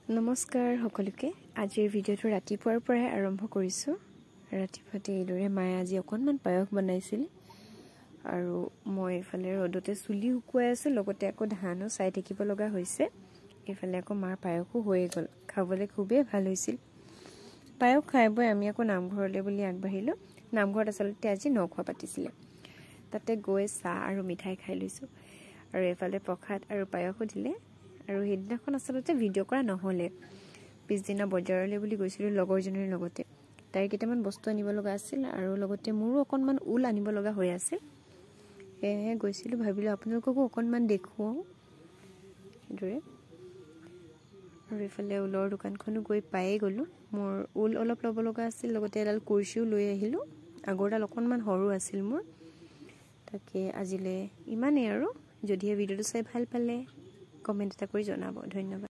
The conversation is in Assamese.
নমস্কাৰ সকলোকে। আজিৰ ভিডিঅ'টো ৰাতিপুৱাৰ পৰাই আৰম্ভ কৰিছোঁ। ৰাতিপুৱাতে এইদৰে মায়ে আজি অকণমান পায়স বনাইছিল আৰু মই এইফালে ৰ'দতে চুলি শুকুৱাই আছোঁ, লগতে আকৌ ধানো চাই থাকিব লগা হৈছে। এইফালে আকৌ মাৰ পায়সো হৈয়ে গ'ল, খাবলৈ খুবেই ভাল হৈছিল। পায়স খাই বৈ আমি আকৌ নামঘৰলৈ বুলি আগবাঢ়িলোঁ। নামঘৰত আচলতে আজি নখোৱা পাতিছিলে, তাতে গৈ চাহ আৰু মিঠাই খাই লৈছোঁ আৰু এইফালে প্ৰসাদ আৰু পায়সো দিলে। আৰু সেইদিনাখন আচলতে ভিডিঅ' কৰা নহ'লে, পিছদিনা বজাৰলৈ বুলি গৈছিলোঁ লগৰজনীৰ লগতে। তাইৰ কেইটামান বস্তু আনিব লগা আছিল আৰু লগতে মোৰো অকণমান ঊল আনিব লগা হৈ আছিল, সেয়েহে গৈছিলোঁ। ভাবিলোঁ আপোনালোককো অকণমান দেখুৱাওঁ সেইদৰে। আৰু এইফালে ঊলৰ দোকানখনো গৈ পায়েই গ'লোঁ। মোৰ ঊল অলপ ল'ব লগা আছিল, লগতে এডাল কুৰ্চিও লৈ আহিলোঁ। আগৰডাল অকণমান সৰু আছিল মোৰ। তাকে আজিলৈ ইমানেই আৰু যদিহে ভিডিঅ'টো চাই ভাল পালে কমেণ্ট এটা কৰি জনাব। ধন্যবাদ।